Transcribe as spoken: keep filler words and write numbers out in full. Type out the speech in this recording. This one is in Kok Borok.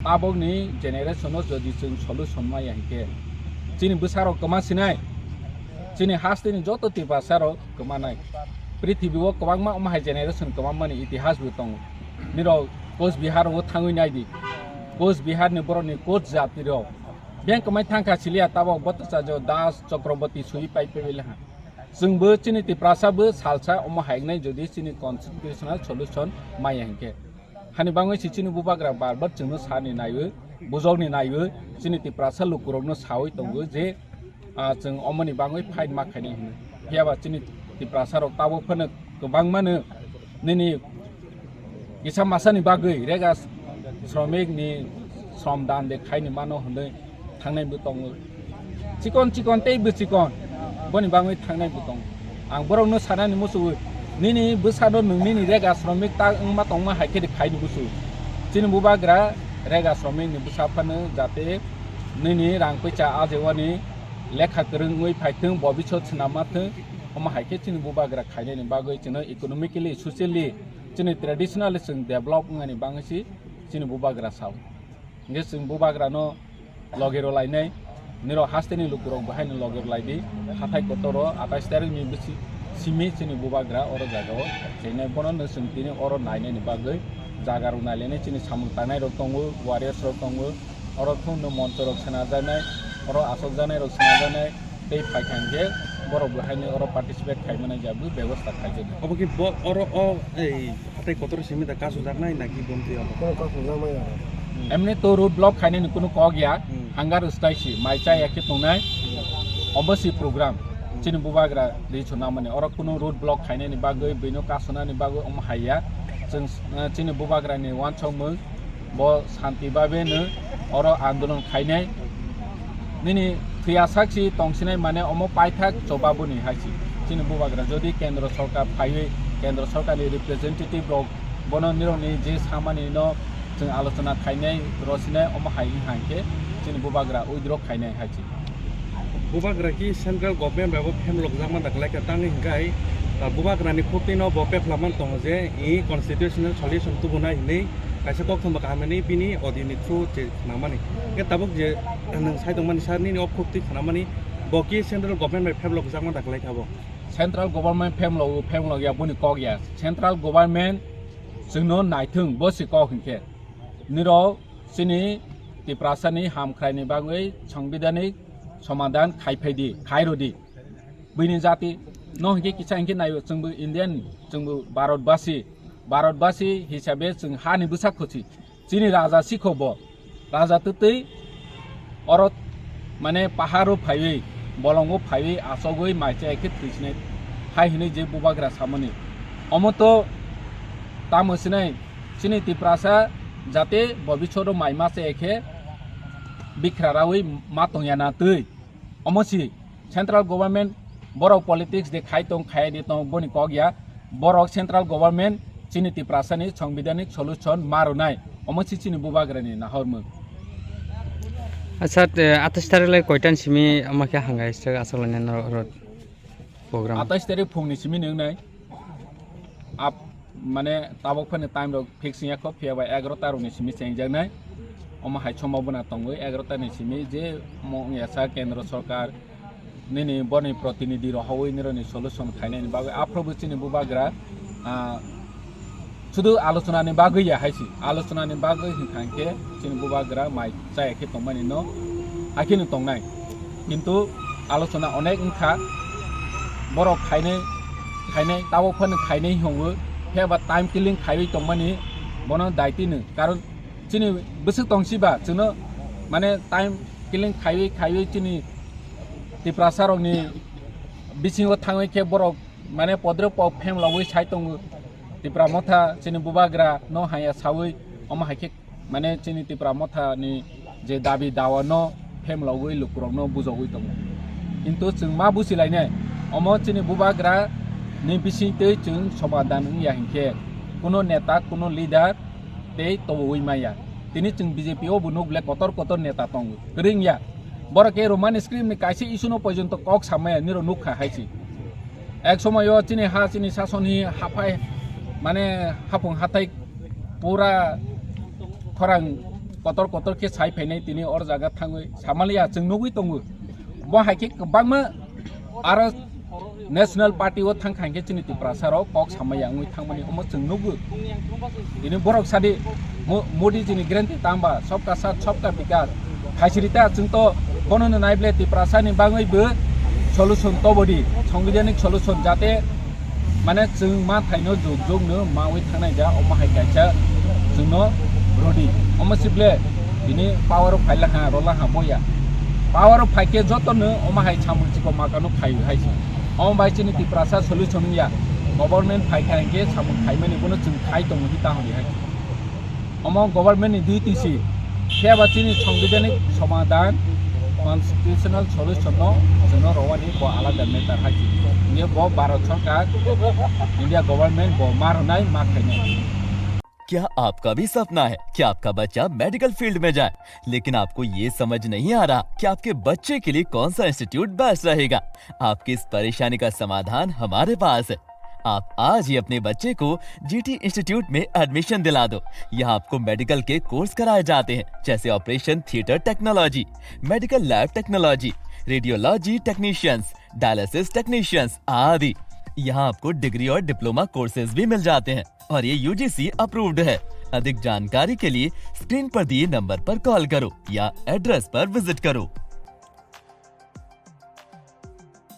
Tabokni generation o jodi chwng solution maya hinkhe chini bwsarok kwma sinai, chini hasteni joto Tiprasarok kwmanai. Prithibi o kwbangma omo hai generation kwmamani itihas bo tongo. Nirok Coach Bihar o thangwi naidi. Coach Bihar ni borokni coach jati rok beng kwmai thangkha siliya, tabok Bhattacharya Das Chakraborty sui pai pai laha. Chwngbo chini Tiprasa bo salsa omo hai wngnai jodi chini constitutional solution maya hinkhe. Hani bangwi se chini bubagra bar bar chwngno sani naiwi, bujokni naiwi, chini Tiprasa lukurokno sawi tongo je, ah, chwng omoni bangwi fight ma khainai hwnwi. Phiya ba chini Tiprasa rok tabuk phano kwbangmano nini kisa masani bagwi rega sromik ni srom dan de khaini mano hwnwi thangnai bo tongo. Chikon chikon tei bwchikon boni bangwi thangnai bo tongo. Ang borokno sanani muchungo, nini bwsano nwng nini rega sromik ta wngma tongma hai khe de khaini muchungo. Chini bubagra rega sromik ni bwsa phano jate nini rang puisa ajewani lekha kwrwngwi phaithwng, bobisot swnamma thwng, omo hai khe chini bubagra khainani bagwi chwngno economically, socially, chini traditionally chwng develop wngnani bagwi se chini bubagra sao. Hingke chwng bubagrano logi rw lainai, nirok hasteni lukurok bo haino logi rw laidi. Hathai kotor o atais tarikni bisi simi chini bubagra oro jaga o chenai, bono no chwng tini oro nainani bagwi jaga rok nailainai. Chini samung tangnai rok tongo, warriors rok tongo, oro thung no moncho rok sena janai, oro asok janai rok sena janai. Tei phaikha hingke borok bo haino oro participate khaimani jabwi bebosta khaijak. Obo khe bo oro o ei hatai kotor simi da kasu jaknai na ki bomti abo? Kono kasu jaknai abo. Emni to road block khainani kunu kok ya, Hmm. hangar style si, mai chaya khe tongnai, obo si program. Hmm. Chini bubagra ri chuna mani oro kunu road block khainani bagwi, bino kasunani bagwi omo haiya. Chwng, eh, chini bubagrani wansokmung bo santi babe no oro andolon khainai. Nini thwiya sakchi tongsinai mane omo paithak chobaboni haisi. Chini bubagra jodi kendro sorkar phaiwi, kendro sorkarni representative rok bono nirokni je samani no chwng alochona khainai, rosinai, omo hai wngkha hinkhe chini bubagra withdraw khainai haisi. Bubagra ki central government bai bo phem lokjakma da kwlai kha, tangwi hwnkhe, ah, bubagrani khuk twi no bo pepla man tongo je i constitutional solution tubunai hinwi kaisa koktwma kaham hinwi bini audio ni through je khnamani. Hwnkhe tabuk je nwng sai tongmani sir nini o khuk twi khnamani bo ki central government bai phem lokjakma da kwlai kha bo. Central government phem logo, phem logya boni kok ya. Central government chwngno naithwng bo si kok hinkhe. Nirok chini Tiprasani hamkhraini bagwi sangbidhanik somadhan khai phai di, khai rw di. Bini jati no hinkhe kisa hinkhe naio, chwngbo Indian, chwngbo Bharatbasi, Bharatbasi hisabe chwng hani bwsa khusi. Chini raja sikho bo, raja twtwi oro mane paharo phaiwi, bolongo phaiwi, achogwi mai chai khe thwisinai hai hinwi je bubagra samani. Omo to tamo sinai, chini Tiprasa jate bobisoro mai ma chai khe bikra rawi ma tongya na twi. Omo si central government borok politics de khai tong, khai de tong, boni kok ya. Borok central government chini Tiprasani sangbidhanik solution ma rwnai. Omo si chini bubagrani nahormung. Acha, te, atais tarik lai koitan simi ama khe hangai stok asok lainai norok oro program? Atais tarik phungni simi nungnai. Ap-, mane tabok phani time rok fix wngya kho, phiya ba egarota rokni simi chengjaknai. Omo hai sombhabona tongwi egarota ni simi je mo wngya sa kendro sorkar nini boni protinidhi rohorwi nirokni solution khainani bagwi aphuru bo chini bubagra, ah, sudu alochona ni bagwi ya hai si, alochona ni bagwi hwnkha hinkhe chini bubagra mai chaya khe tongmani no, hakheno tongnai. Kintu alochona onek wngkha, borok khainai, khainai, tabok phano khainai hwnwi, phiya ba time killing khaiwi tongmani bono daitino. Karon chini bwswk tongsiba chwngno mane time killing khaiwi, khaiwi chini Tiprasa rokni bisingo thangwi khe borok mane podre pok phem logwi sai tongo. Tipra Motha chini bubagra no haya sawi omo hai khe mane chini Tipra Motha ni je dabi dawa no phem logwi lukurok no bujogwi tongo. Kintu chwng ma busi lainai, omo chini bubagra ni bising twi chwng somadhan wngya hinkhe kuno neta, kuno leader tei tobowi maya. Tini chwng B J P o bo nuk le kotor kotor neta tongo. Kwrwng ya. Borok khe Roman script ni kaisa issue no porjonto kok samaya niro nukha hai si. Ek somoyo chini ha, chini sason hi haphai, mane hapung hathai pura khorang kotor kotor khe sai phainai tini or jaga thangwi samaliya chwng nugwi tongo. Bo hai khe kwbangma aro National Party o thang kha hinkhe chini Tiprasa rok kok samaya wngwi thangmani omo chwng nugo. Tini borok sadi Mo-, Modi jini guarantee tamba sabka sath sabka bikas. Khaisirita chwng to bono no naible Tiprasa ni bangwi bo solution tobodi, sangbidhanik solution jate mane chwng ma thaino jug jug no mawi thangnai ja omo hai kaisa chwngno rodi. Omo sible bini power o phaila ha rola ha boya. Power o phaikhe joto no omo hai samung chiko makano khai hai. Omo bai chini Tiprasa solution ya. Government phaikha hinkhe samung khaimani bono chwng khai tongo hi ta hwnwi hai. Omo government ni duty si. Phiya ba chini sangbidhanik somadhan, constitutional solution no chwngno rowani bo alada matter hai. Ye bo Bharat Sarkar, India government bo ma rwnai ma khainai. क्या आपका भी सपना है कि आपका बच्चा medical field में जाए, लेकिन आपको ये समझ नहीं आ रहा कि आपके बच्चे के लिए कौन सा इंस्टीट्यूट बेस्ट रहेगा? आपकी इस परेशानी का समाधान हमारे पास है। आप आज ही अपने बच्चे को जीटी इंस्टीट्यूट में एडमिशन दिला दो। यहाँ आपको मेडिकल के कोर्स कराए जाते हैं, जैसे operation theatre technology, medical lab technology, radiology technicians, dialysis technicians आदि। यहाँ आपको डिग्री और डिप्लोमा कोर्सेज भी मिल जाते हैं और ये यूजीसी अप्रूव्ड है। अधिक जानकारी के लिए स्क्रीन पर दिए नंबर पर कॉल करो या एड्रेस पर विजिट करो।